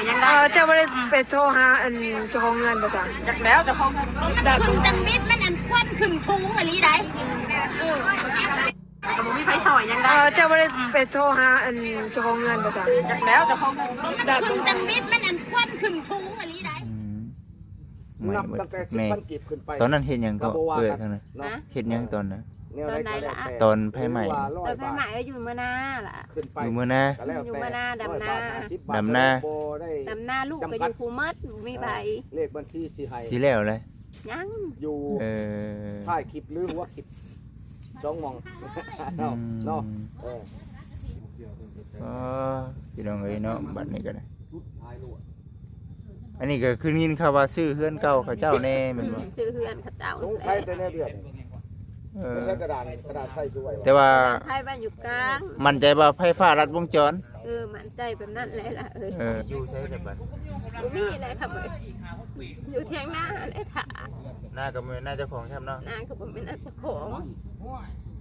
ເອີ ເຈົ້າບໍ່ໄດ້ໄປໂທຫາອັນເຈົ້າຂອງເຮືອນບໍ່ຊະ? ຈັກແລ້ວເຈົ້າຂອງເຮືອນ ມັນຂຶ້ນຕັງມິດ ມັນອັນຄວັນຂຶ້ນສູງອີ່ຫຼີໃດ໋. ເອີ ກໍບໍ່ມີໃຜຊ່ອຍຫຍັງໄດ້. ເອີ ເຈົ້າບໍ່ໄດ້ໄປໂທຫາອັນເຈົ້າຂອງເຮືອນບໍ່ຊະ? ຈັກແລ້ວເຈົ້າຂອງເຮືອນ ມັນຂຶ້ນຕັງມິດ ມັນອັນຄວັນຂຶ້ນສູງອີ່ຫຼີໃດ໋. ອືມ ໄໝ້ເບິດແນ່. ຕອນນັ້ນເຮັດຫຍັງກໍເອື້ອຍທາງນັ້ນ? ເຮັດຫຍັງຕອນນັ້ນ? ຕອນໃດລະ? ຕອນໄຟໄໝ້. ຕອນໄຟໄໝ້ ເອີ ຢູ່ເມືອງນາລະ. ຢູ່ເມືອງນາ. ຢູ່ເມືອງນາ ດຳນາ. ດຳນາ. ດຳນາ ລູກກໍຢູ່ພູເໝິດ ບໍ່ມີໃຜ. ເອີ ເລກບັນຊີຊິໃຫ້ ຊິແລ້ວແຫຼະ. ຍັງຢູ່ ເອີ ທ້າຍຄລິບຫຼືຫົວຄລິບ ສອງໝ່ອງ ເນາະ ອືມ ເນາະ. ເອີ ອໍ ພີ່ນ້ອງເອີຍເນາະ ບັດນີ້ກໍໄດ້ ອັນນີ້ກໍຄືຍິນຂ່າວວ່າຊື້ເຮືອນເກົ່າເຂົາເຈົ້າແດ່ແມ່ນບໍ່? ຊື້ເຮືອນເຂົາເຈົ້າ ສົງໄສແຕ່ແນວດຽວນີ້. ເອີ ໃຊ້ກະດານ ກະດານໄຟຄືໄວ້ ແຕ່ວ່າໄຟໄວ້ຢູ່ກາງ. ໝັ້ນໃຈວ່າໄຟຟ້າລັດວົງຈອນ? ເອີ ໝັ້ນໃຈແບບນັ້ນແຫຼະລະເອີຍ. ເອີ ຢູ່ໃສແລ້ວບັດ? ບໍ່ມີແລ້ວຄັບເອີຍ ຢູ່ຖຽງນາແຫຼະຖ້າ. ນາກໍບໍ່ແມ່ນນາເຈົ້າຂອງຊ້ຳເນາະ. ນາກໍບໍ່ແມ່ນນາເຈົ້າຂອງ. ເ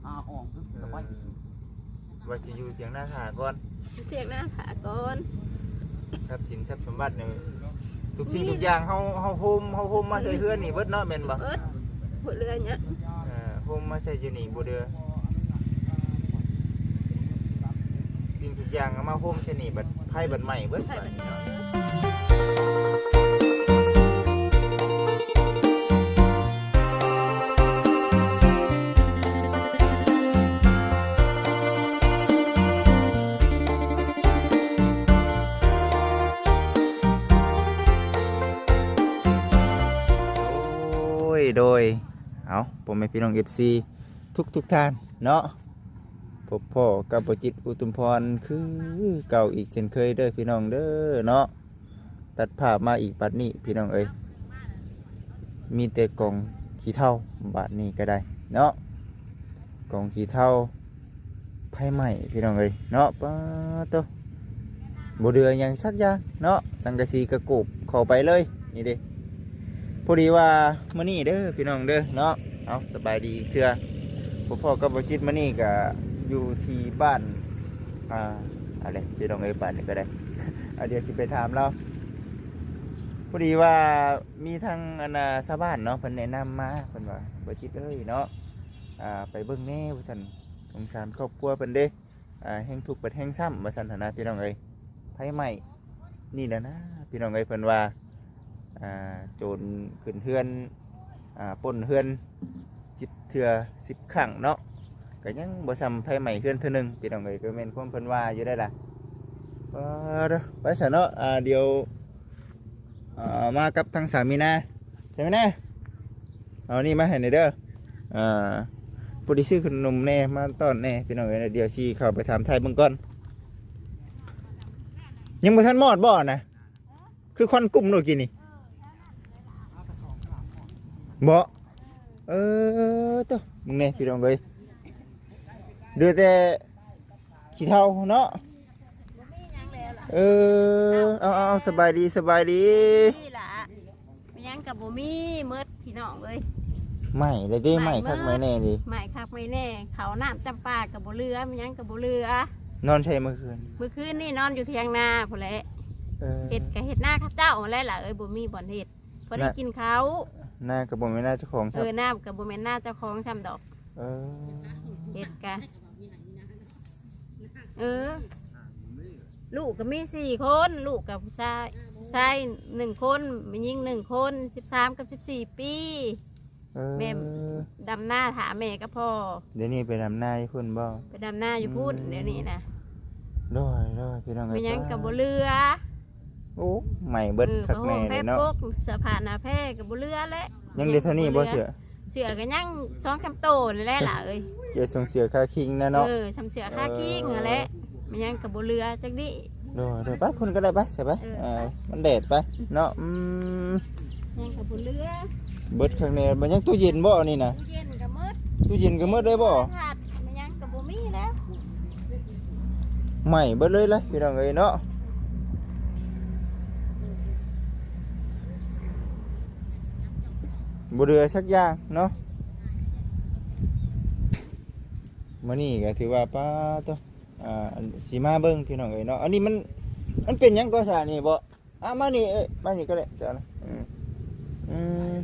ອີ ວ່າຊິຢູ່ຖຽງນາຖ້າກ່ອນ. ຖຽງນາຖ້າກ່ອນ. ຊັບສິນຊັບສົມບັດນີ້ ທຸກສິ່ງທຸກຢ່າງເຮົາ ເຮົາໂຮມ ເຮົາໂຮມມາໃສ່ເຮືອນນີ້ເບິດເນາະ ແມ່ນບໍ່? ເບິດ ບໍ່ເຫຼືອຫຍັງ. ເອີ ໂຮມມາໃສ່ຢູ່ນີ້ບໍ່ເຫຼືອ. ສິ່ງທຸກຢ່າງເອົາມາໂຮມໃສ່ນີ້ ບັດໄຟບັດໄໝ້ເບິດບາດນີ້ເນາະ. ໂອ້ຍ ໂດຍ ເອົາ ພໍ່ແມ່ພີ່ນ້ອງເອັຟຊີ ທຸກໆທ່ານເນາະ ພົບພໍ້ກັບບໍ່ຈິດ ອຸທຸມພອນ ຄືເກົ່າອີກເຊັ່ນເຄີຍເດີພີ່ນ້ອງເດີເນາະ. ຕັດພາບມາອີກບັດນີ້ພີ່ນ້ອງເອີຍ ມີແຕ່ກອງຂີ້ເຖົ້າບາດນີ້ກໍໄດ້ເນາະ ກອງຂີ້ເຖົ້າ ໄຟໄໝ້ພີ່ນ້ອງເອີຍເນາະ. ປາໂຕ ບໍ່ເຫຼືອຫຍັງສັກຢ່າງເນາະ ສັງກະສີກະໂກບເຂົ້າໄປເລີຍນີ້ເດ້. ພໍດີວ່າມື້ນີ້ເດີພີ່ນ້ອງເດີເນາະ ເອົາ ສະບາຍດີອີກເທື່ອ ພົບພໍ້ກັບບໍ່ຈິດ ມື້ນີ້ກະຢູ່ທີ່ບ້ານ ອ່າ ເອົາແຫຼະພີ່ນ້ອງເອີຍ ບາດນີ້ກໍໄດ້ ອ່າ ດຽວຊິໄປຖາມລາວ. ພໍດີວ່າມີທາງອັນນ່າຊາວບ້ານເນາະ ເພິ່ນແນະນຳມາ ເພິ່ນວ່າ ບໍ່ຈິດເອີຍເນາະ ອ່າ ໄປເບິ່ງແດ່ວ່າຊັ້ນ ສົງສານຄອບຄົວເພິ່ນເດ້ ອ່າ ແຮ່ງທຸກບັດແຮ່ງຊ້ຳວ່າຊັ້ນຫັ້ນນະພີ່ນ້ອງເອີຍ. ໄຟໄໝ້ນີ້ແຫຼະນະພີ່ນ້ອງເອີຍ ເພິ່ນວ່າ ອ່າ ໂຈນຂຶ້ນເຮືອນ ອ່າ ປຸ້ນເຮືອນສິບເທື່ອສິບຄັ້ງເນາະ ກໍຍັງບໍ່ຊ່ຳໄຟໄໝ້ເຮືອນເທື່ອໜຶ່ງພີ່ນ້ອງເອີຍ ກໍແມ່ນຄວາມເພິ່ນວ່າຢູ່ໄດ໋ລະ. ເອີ ໄປຊະເນາະ ອ່າ ດຽວ ອ່າ ມາກັບທາງສາມີນາ ສາມີນາ ເອົານີ້ມາໃຫ້ແດ່ເດີ ອ່າ ຜູ້ທີ່ຊື້ຂະໜົມແດ່ ມາຕ້ອນແດ່ພີ່ນ້ອງເອີຍ. ດຽວຊິເຂົ້າໄປຖາມໄຖ່ເບິ່ງກ່ອນ ຍັງບໍ່ທັນມອດບໍ່ນະ? ຄືຄວັນກຸ້ມໂລດກີ້ນີ້ບໍ່? ເອີ ໂຕ ເບິ່ງແດ່ພີ່ນ້ອງເອີຍ ເຫຼືອແຕ່ຂີ້ເຖົ້າເນາະ. ບໍ່ມີຫຍັງແລ້ວລະ. ເອີ ເອົາ ເອົາ ເອົາ ສະບາຍດີ ສະບາຍດີ. ນີ້ລະ ມີຫຍັງກໍບໍ່ມີໝົດພີ່ນ້ອງເອີຍ. ໄໝ້ເລີຍຕິ ໄໝ້ຄັກໄໝ້ແນ່ນີ້ ໄໝ້ຄັກໄໝ້ແນ່. ເຂົ້ານ້ຳຈຳປາກໍບໍ່ເຫຼືອ ມີຫຍັງກໍບໍ່ເຫຼືອ. ນອນໃສມື້ຄືນ? ມື້ຄືນນີ້ນອນຢູ່ຖຽງນາພຸ້ນແຫຼະ. ເອີ ເຮັດກໍເຮັດນາເຂົາເຈົ້າຫັ້ນແຫຼະລະເອີຍ ບໍ່ມີບ່ອນເຮັດ ພໍໄດ້ກິນເຂົ້າ. ນາກໍບໍ່ແມ່ນນາເຈົ້າຂອງຊ້ຳ. ເອີ ນາກໍບໍ່ແມ່ນນາເຈົ້າຂອງຊ້ຳດອກ. ເອີ ເຮັດກະ ເອີ ລູກກໍມີສີ່ຄົນ ລູກກັບຜູ້ຊາຍ ຜູ້ຊາຍໜຶ່ງຄົນ ແມ່ຍິງໜຶ່ງຄົນ ສິບສາມກັບສິບສີ່ປີ. ເອີ ແມ່ດຳນາຖ້າແມ່ກັບພໍ່. ດຽວນີ້ໄປດຳນາຢູ່ພຸ້ນບໍ່? ໄປດຳນາຢູ່ພຸ້ນ. ອືມ ດຽວນີ້ນະ. ໂດຍ ໂດຍ ພີ່ນ້ອງເອີຍ ມີຫຍັງກໍບໍ່ເຫຼືອ. ໂອ້ ໄໝ້ເບິດ ເອີ ຜ້າຫົ່ມແພປົກ ເສື້ອຜ້າໜ້າແພກໍບໍ່ເຫຼືອແຫຼະ. ຍັງເຫຼືອເທົ່ານີ້ບໍ່ເສື້ອ? ເສື້ອກໍຍັງສອງສາມໂຕນີ້ແຫຼະຫຼ້າເອີຍ. ເສື້ອ ສົ່ງເສື້ອຄາຄິງນະເນາະ. ເອີ ຊ່ຳເສື້ອຄາຄິງຫັ້ນແຫຼະ. ເອີ ມີຫຍັງກໍບໍ່ເຫຼືອຈັກດີ້. ໂດຍ ໂດຍ ໄປພຸ້ນກໍໄດ້ ໄປ ໄປ ເອີ ມັນແດດໄປເນາະ. ອືມ ຫຍັງກໍບໍ່ເຫຼືອ ເບິດຂ້າງໃນ. ມັນຍັງຕູ້ເຢັນບໍ່ອັນນີ້ນະ? ຕູ້ເຢັນກໍໝົດ ຕູ້ເຢັນກໍໝົດເລີຍບໍ່? ມັນຍັງກໍບໍ່ມີແລ້ວ. ໄໝ້ເບິດເລີຍລະ ພີ່ນ້ອງເອີຍເນາະ ບໍ່ເຫຼືອສັກຢ່າງເນາະ. ມື້ນີ້ກໍຖືວ່າ ປາໂຕ ອ່າ ຊິມາເບິ່ງ ພີ່ນ້ອງເອີຍເນາະ. ອັນນີ້ມັນ ມັນເປັນຫຍັງກໍຊະນີ້ບໍ່? ອ່ະ ມານີ້ ເອີຍ ມານີ້ກໍໄດ້ ເຈົ້ານະ ອືມ ອືມ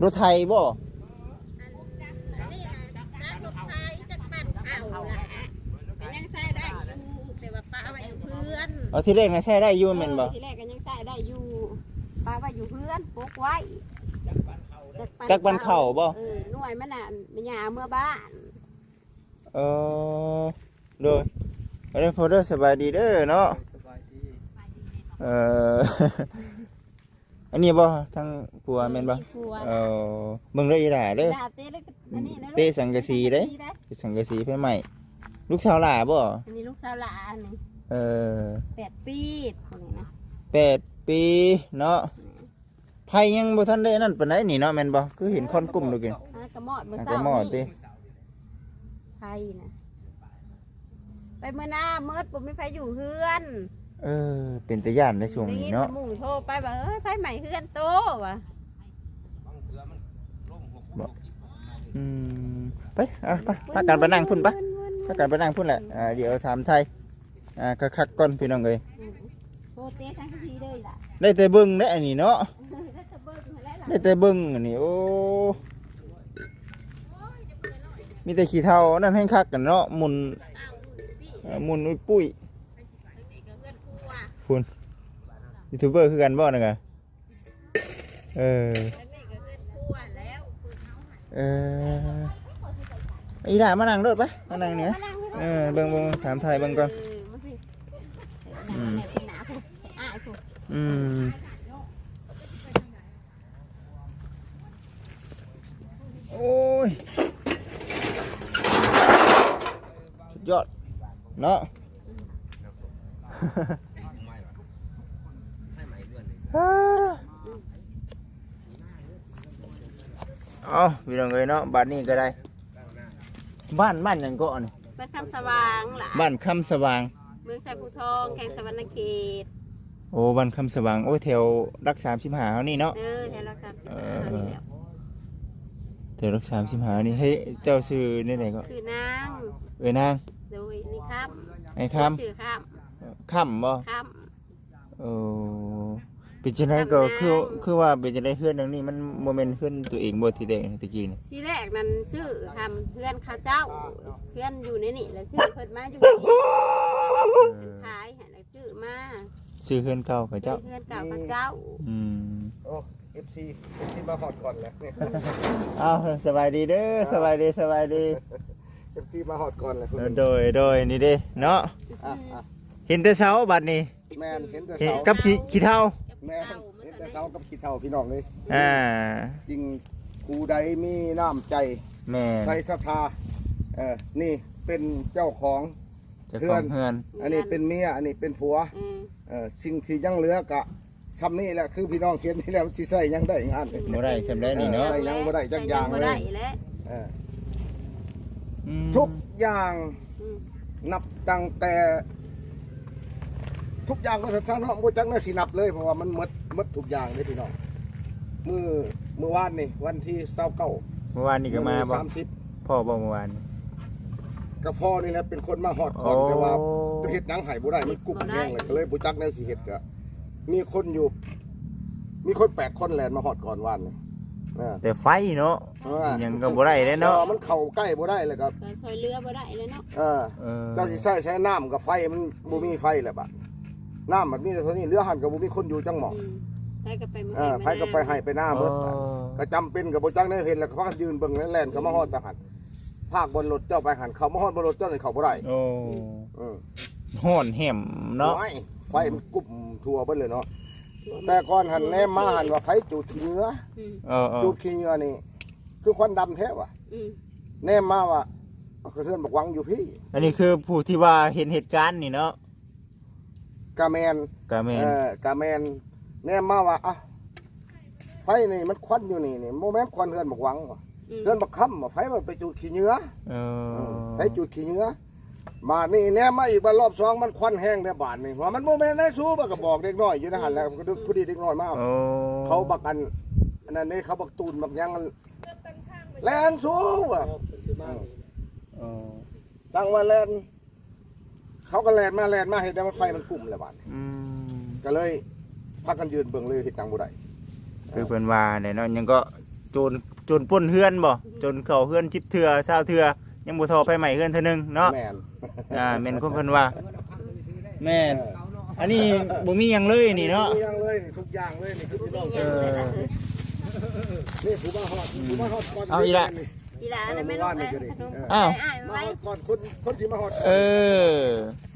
ລົດໄຖບໍ່? ອັນນີ້ນະ ຈັກລົດໄຖ ຈັກປັ່ນເຂົ້າລະ ກໍຍັງໃຊ້ໄດ້ຢູ່ ແຕ່ວ່າປະໄວ້ຢູ່ເຮືອນ. ເອົາ ທີແລກນະໃຊ້ໄດ້ຢູ່ແມ່ນບໍ່? ເອີ ທີແລກກໍຍັງໃຊ້ໄດ້ຢູ່ ປະໄວ້ຢູ່ເຮືອນ ປົກໄວ້ ຈັກປັ່ນເຂົ້າບໍ່? ເອີ ໜ່ວຍມັນນະ ແມ່ຍ່າເອົາເມືອບ້ານ. ເອີ ໂດຍ ເອີ ພໍ່ເດີ ສະບາຍດີເດີເນາະ. ສະບາຍດີ. ເອີ ອັນນີ້ບໍ່ ທາງຜົວແມ່ນບໍ່? ຜົວ. ເອີ ເບິ່ງເດີອີຫຼ້າເດີ ອີຫຼ້າເຕະ ອັນນີ້ນະ ເຕະສັງກະສີເດ້ ສັງກະສີໄຟໄໝ້. ລູກສາວຫຼ້າບໍ່? ອັນນີ້ລູກສາວຫຼ້າ ອັນນີ້ ເອີ ແປດປີ ຜູ້ນີ້ນະ ແປດປີເນາະ. ອືມ ໄຟຍັງບໍ່ທັນໄດ້ນັ້ນປານໃດນີ້ເນາະ ແມ່ນບໍ່? ຄືເຫັນຄວັນກຸ້ມຢູ່ກິນ ຫາກະມອດມື້ເຊົ້ານີ້ ຫາກະມອດຕິ ໄຟນະ ໄປເມືອນາໝົດ ບໍ່ມີໃຜຢູ່ເຮືອນ. ເອີ ເປັນຕາຢ້ານໃນຊ່ວງນີ້ເນາະ ໄດ້ຍິນແຕ່ໝູ່ໂທໄປວ່າ ເອີຍ ໄຟໄໝ້ເຮືອນໂຕວ່າ ບໍ່ ອືມ ໄປ ເອົາ ໄປ ພາກັນໄປນັ່ງພຸ້ນ ໄປ ພາກັນໄປນັ່ງພຸ້ນແຫຼະ. ອ່າ ດຽວຖາມໄທ ອ່າ ຄັກໆກ່ອນພີ່ນ້ອງເອີຍ. ອືມ ໂອ້ ເຕະທັງທີເລີຍລະ ໄດ້ແຕ່ເບິ່ງເດ້ອັນນີ້ເນາະ ໄດ້ແຕ່ເບິ່ງຫັ້ນແຫຼະ ໄດ້ແຕ່ເບິ່ງອັນນີ້. ໂອ້ ມີແຕ່ຂີ້ເຖົ້າ ອັນນັ້ນແຮ່ງຄັກກັນເນາະ ໝຸ່ນ ເອີ ໝຸ່ນອຸ້ຍປຸ້ຍ. ພຸ້ນ ຢູທູບເບີຄືກັນບໍ່ນັ້ນກະ? ເອີ ເອີ ອີຫຼ້າມານັ່ງໂລດໄປ ມານັ່ງນີ້ ມານັ່ງນີ້ ເອີ ເບິ່ງ ເບິ່ງ ຖາມໄທເບິ່ງກ່ອນ. ເອີ ມາພີ້ ອືມ ອາຍພຸ້ນ ອືມ ໂອ້ຍ ສຸດຍອດເນາະ. ເອົາ ພີ່ນ້ອງເອີຍເນາະ ບາດນີ້ກໍໄດ້ ບ້ານ ບ້ານຫຍັງເກາະນີ້? ບ້ານຄຳສະຫວ່າງລະ ບ້ານຄຳສະຫວ່າງ ເມືອງໄຊພູທອງ ແຂວງສະຫວັນນະເຂດ. ໂອ້ ບ້ານຄຳສະຫວ່າງ ໂອ້ ແຖວຫຼັກສາມສິບຫ້າເຮົານີ້ເນາະ. ເອີ ແຖວຫຼັກສາມສິບຫ້າເຮົານີ້ແຫຼະ ເອີ ແຖວຫຼັກສາມສິບຫ້ານີ້. ເຮີ້ຍ ເຈົ້າຊື່ແນວໃດເກາະ? ຊື່ນາງ ເອີຍ ນາງ ໂດຍ ນີ້ຄຳ ໄອ້ຄຳ ຊື່ຄຳ ຄຳບໍ່? ຄຳ. ໂອ້ ເປັນຈັ່ງໃດກໍ ຄຳນາງ ຄື ຄືວ່າເປັນຈັ່ງໃດ ເຮືອນຫຼັງນີ້ມັນບໍ່ແມ່ນເຮືອນຕົວເອງບໍ່ ທີແລກ ແຕ່ກີ້ນີ້? ທີແລກນັ້ນຊື້ທຳເຮືອນເຂົາເຈົ້າ ເຮືອນຢູ່ໃນນີ້ ແລ້ວຊື້ເພິ່ນມາຢູ່ນີ້ ເອີ ເພິ່ນຂາຍໃຫ້ ແລ້ວຊື້ມາ ຊື້ເຮືອນເກົ່າເຂົາເຈົ້າ ຊື້ເຮືອນເກົ່າເຂົາເຈົ້າ. ອືມ ໂອ້ ເອັຟຊີ ເອັຟຊີມາຮອດກ່ອນແລ້ວ. ເອົາ ສະບາຍດີເດີ ເອີ ສະບາຍດີ ສະບາຍດີ ເອັຟຊີມາຮອດກ່ອນແລ້ວ. ໂດຍ ໂດຍ ນີ້ເດ້ເນາະ ອ່ະ ອ່ະ ເຫັນແຕ່ເຊົ້າບັດນີ້. ແມ່ນ ເຫັນແຕ່ເສົາ ກັບຂີ້ ຂີ້ເຖົ້າ ແມ່ນ ເຫັນແຕ່ເສົາກັບຂີ້ເຖົ້າ ພີ່ນ້ອງເອີຍ. ອ່າ ຈຶ່ງຜູ້ໃດມີນ້ຳໃຈ ແມ່ນ ໃສ່ສັດທາ ເອີ ນີ້ເປັນເຈົ້າຂອງ ເຈົ້າຂອງເຮືອນ ເຮືອນ ອັນນີ້ເປັນເມຍ ອັນນີ້ເປັນຜົວ ອືມ ເອີ ສິ່ງທີ່ຍັງເຫຼືອກະຊ່ຳນີ້ແຫຼະ ຄືພີ່ນ້ອງເຫັນນີ້ແຫຼະ ມັນຊິໃຊ້ຫຍັງໄດ້ງານນີ້ ບໍ່ໄດ້ຊ່ຳໃດນີ້ເນາະ ເອີ ໃຊ້ຫຍັງບໍ່ໄດ້ຈັກຢ່າງເລີຍ ໃຊ້ຫຍັງບໍ່ໄດ້ແຫຼະ ເອີ ອືມ ທຸກຢ່າງ ອືມ ນັບຕັ້ງແຕ່ ທຸກຢ່າງວ່າຊັ້ນຊະເນາະ ບໍ່ຈັກແນວຊິນັບເລີຍ ເພາະວ່າມັນໝົດ ໝົດທຸກຢ່າງເດ້ພີ່ນ້ອງ. ມື້ ມື້ວານນີ້ ວັນທີຊາວເກົ້າ ມື້ວານນີ້ກໍມາບໍ່? ມື້ນີ້ສາມສິບ ພໍ້ບໍ່ມື້ວານ? ກໍພໍ້ນີ້ແຫຼະ ເປັນຄົນມາຮອດກ່ອນ ໂອ້ ແຕ່ວ່າເຮັດຫຍັງໃຫ້ບໍ່ໄດ້ ມັນກຸ້ມແຮງເລີຍ ກໍເລີຍບໍ່ຈັກແນວຊິເຮັດ ກໍມີຄົນຢູ່ ມີຄົນແປດຄົນແລ່ນມາຮອດກ່ອນວານນີ້ ເອີ ແຕ່ໄຟເນາະ ເອີ ຫຍັງກໍບໍ່ໄດ້ແລ້ວເນາະ ເອີ ມັນເຂົ້າໃກ້ບໍ່ໄດ້ແລ້ວກໍ ກໍຊ່ວຍເຫຼືອບໍ່ໄດ້ແລ້ວເນາະ ເອີ ເອີ ເຈົ້າຊິໃຊ້ ໃຊ້ນ້ຳກັບໄຟ ມັນບໍ່ມີໄຟແລ້ວບາດ ນ້ຳມັນມີແຕ່ເທົ່ານີ້ ເຫຼືອຫັ້ນກໍບໍ່ມີຄົນຢູ່ຈັກໝ່ອງ ອືມ ໃຜກໍໄປ ເອີ ໃຜກໍໄປໄຮ່ໄປນາໝົດ ອໍ ກໍຈຳເປັນກໍບໍ່ຈັກແນວເຮັດ ແລ້ວກໍພາກັນຢືນເບິ່ງ ແລ່ນເຂົ້າມາຮອດແຕ່ຫັ້ນ ພາກບ່ອນລົດເຈົ້າໄປຫັ້ນ ເຂົ້າມາຮອດບ່ອນລົດເຈົ້ານີ້ເຂົ້າບໍ່ໄດ້ ໂອ້ ອືມ ຮ້ອນແຮມເນາະ ໂອ້ຍ ໄຟມັນກຸ້ມທົ່ວເບິດເລີຍເນາະ ແຕ່ກ່ອນຫັ້ນແນມມາຫັ້ນວ່າໃຜຈູດຂີ້ເຫຍື້ອ ອືມ ເອີໆ ຈູດຂີ້ເຫຍື້ອນີ້ ຄືຄວັນດຳແທ້ວ່າ ອືມ ແນມມາວ່າ ເຮືອນບັກຫວັງຢູ່ພີ້ ອັນນີ້ຄືຜູ້ທີ່ວ່າເຫັນເຫດການນີ້ເນາະ ກະແມ່ນ ກະແມ່ນ ເອີ ກະແມ່ນ ແນມມາວ່າ ອະ ໄຟນີ້ມັນຄວັນຢູ່ນີ້ນີ້ ບໍ່ແມ່ນຄວັນເຮືອນບັກຫວັງຫວາ ອືມ ເຮືອນບັກຄຳຫວາ ໃຜວ່າໄປຈູດຂີ້ເຫຍື້ອ ເອີ ເອີ ໃຜຈູດຂີ້ເຫຍື້ອ ບາດນີ້ແນມມາອີກ ບາດລອບສອງ ມັນຄວັນແຮງແລ້ວບາດນີ້ ວ່າມັນບໍ່ແມ່ນໄດ໋ສູ ມັນກໍບອກເດັກນ້ອຍຢູ່ໃນຫັ້ນແຫຼະ ອືມ ພໍດີເດັກນ້ອຍມາ ໂອ້ ເຂົາບັກອັນ ອັນນັ້ນເດ້ ເຂົາບັກຕູນບັກຫຍັງ ແລ່ນສູວ່າ ເອີ ສັ່ງວ່າແລ່ນ ເຂົາກໍແລ່ນມາ ແລ່ນມາ ເຮັດໃຫ້ມັນ ໄຟມັນກຸ້ມແລ້ວບາດນີ້ ອືມ ກໍເລີຍ ພາກັນຢືນເບິ່ງເລີຍ ເຮັດຫຍັງບໍ່ໄດ້ ຄືເພິ່ນວ່າແຫຼະເນາະ ຫຍັງກໍໂຈນ ໂຈນປຸ້ນເຮືອນບໍ່ ໂຈນເຂົ້າເຮືອນສິບເທື່ອຊາວເທື່ອ ຍັງບໍ່ທໍ່ໄຟໄໝ້ເຮືອນເທື່ອໜຶ່ງເນາະ ແມ່ນ ອ່າ ແມ່ນຄວາມເພິ່ນວ່າ ແມ່ນ ເອີ ອັນນີ້ບໍ່ມີຫຍັງເລີຍນີ້ເນາະ ບໍ່ມີຫຍັງເລີຍ ທຸກຢ່າງເລີຍນີ້ຄືພີ່ນ້ອງ ເອີ ນີ້ຜູ້ມາຮອດ ອືມ ຜູ້ມາຮອດກ່ອນ ເອົາອີກລະ ນີ້ ອີຫຼ້າ ເອີ ແມ່ນ ເມື່ອວານນີ້ກໍດີ ເອີ ເອີ ອ້າວ ມາຮອດກ່ອນ ຄົນ ຄົນທີ່ມາຮອດ ເອີ